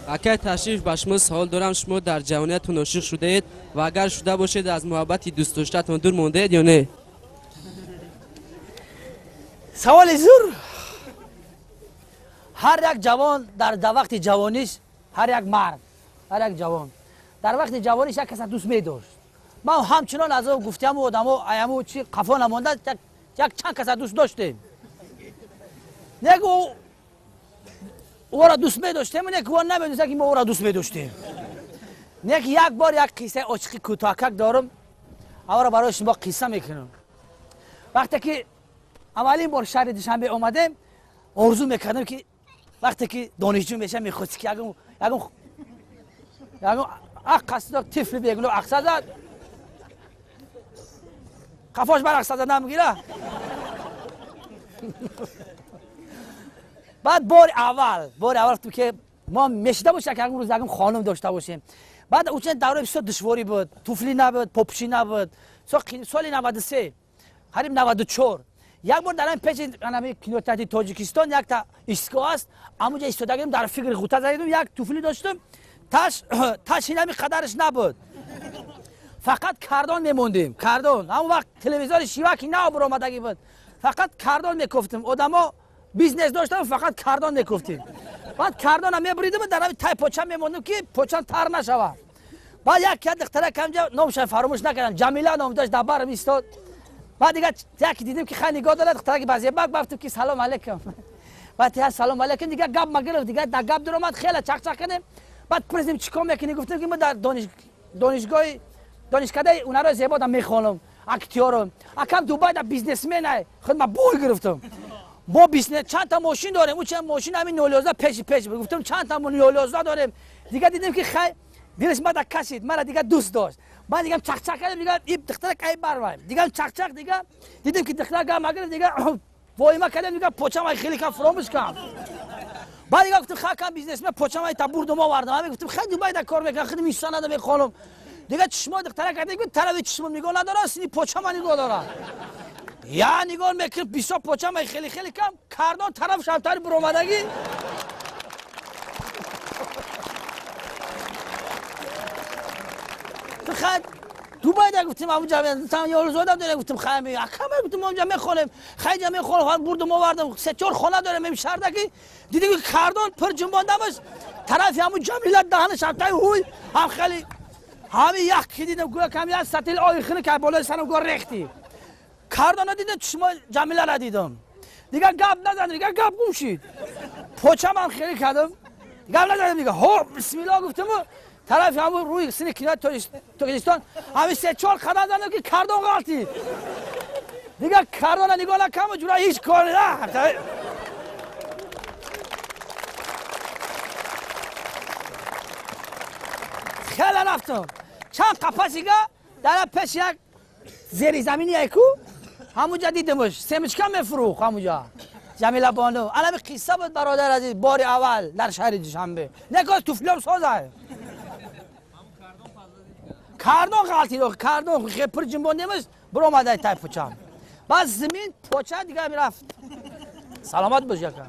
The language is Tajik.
Акай Ташриф, ба шумо савол дорам. Шумо дар ҷавониятон ошиқ шудаед ва агар шуда бошед, аз муҳаббати дӯстдоштаатон дур мондаед ё не? Саволи зур. Ҳар як ҷавон дар вақти ҷавониш, ҳар як мард, ҳар як ҷавон дар вақти ҷавониш як каса дӯст медошт. Ман ҳамчунон аз гуфтиаму одамо аяму чи қафо намонда, як чанд каса дӯст доштем. Неку ӯро дӯст медоштем, неку ӯ намедониста, ки мо ӯро дӯст медоштем. Нек як бор як қиссаи ошиқи кӯтоҳакак дорам, авро барои шумо қисса мекунам. Вақте ки аввалин бор шаҳри Душанбе омадем, орзу мекардем, ки вақте ки донишҷӯ мешам, мехости ки ягон ақ қасдо тифли бегуноҳ ақса зад, қафош бар ақса зад намегира. Баъд бори аввал гуфтем, ки мо мешида бошем, ки ягон рӯз ягон хонум дошта бошем. Баъд учен давраи бисёр душворӣ буд, туфли набуд, попушӣ набуд. Соли 93, қариб 94, як бор дар пеши анами кинотеатри Тоҷикистон якта истгоҳ аст, амуҷа истодагим, дар фикри ғута задидум. Як туфли доштум, таш инами қадараш набуд, фақат кардон мемондем, кардон. Ҳамон вақт телевизори шиваки нав буромадагӣ буд, фақат кардон мекуфтем. Одамо бизнес доштам, фақат кардон мекуфтем. Баъд кардона мебуридим, дар ҳами тай поча мемондем, ки почам тар нашавад. Баъд як я духтара камҷа, номша фаромӯш накардам, Ҷамила ном дошт, дар барам истод. Баъд дига яке дидем, ки хай нигоҳ дорад, духтараки базебак. Бафтум, ки салом алейкум. Баъд я салом алейкум, дига гап магирифт, дига дар гап дуромад, хеле чақчақ кардем. Баъд пурсидем, чӣ кор мекунӣ? Гуфтем, ки мо дар донишгоҳи донишкадаи ҳунарҳои зебо да мехонам, актёрам. Акам Дубай да бизнесмен. Худ ма бой гирифтам, мо бизнес, чандта мошин дорем. Ӯ мошин ҳамин 011 пеши пеш. Гуфтам, чандта 011 дорем. Дига дидем, ки хай дилаш мада кашид, мара дига дӯст дошт. Баъд дигам чақчақ кардем, дига и духтара кай барвай, дигам чақчақ. Дига дидем, ки духтара гап нагирифт, дига воима кардем, дига почам ай хеле кам фуромӯш кам. Баъд дига гуфтем, хай кам бизнесмен, почам ай та бурдум, овардам. Ҳами гуфтем, хай Дубай да кор мекунам, худим ишсанада мехонам. Дига чишмои духтара кардем, тарафи чишмом нигоҳ надорад, сини почама нигоҳ дорад. Я нигоҳ мекунем, бисёр почам ай хеле хеле кам кардон, тараф шамтари буромадагӣ. Хай Дубай да гуфтем, амуҷа ёлзода дорем. Гуфтем, хай акама, гуфтем, онҷа мехонем, хай ҷа мехонем. Бурдум, овардам, се чор хона дорем ем шаҳрда, ки дидем, ки кардон пир ҷунбондамаш тарафи ҳамун Ҷамила, даҳана шамтаи ҳуй ҳам хеле ҳами як ки дидем, гӯя кам як сатил ои хини ка болои сарам го рехти. Кардона дидем, чишмо Ҷамилара дидам, дига гап назадем, дига гап гум шид. Почамам хеле кардам, гап назадем. Дига ҳо бисмилло гуфтему, тарафи ҳамун рӯи сини кинои Тоҷикистон ҳами се чор қадам задам, ки кардон ғалтид. Дига кардона нигоҳ накаму ҷура ҳеҷ кор. Хеле рафтам, чанд қапасига дар пеш як зеризамини яку ҳамунҷа дидимш, семечка мефурӯхт ҳамунҷа Ҷамила бону. Алами қисса буд, бародар азиз, бори аввал дар шаҳри Душанбе. Неко туфлиём соза, кардон ғалтид, кардон пир ҷунбондемаш, биромадай тай почам, баъд зимин поча дига мерафт. Саломат бош, яка.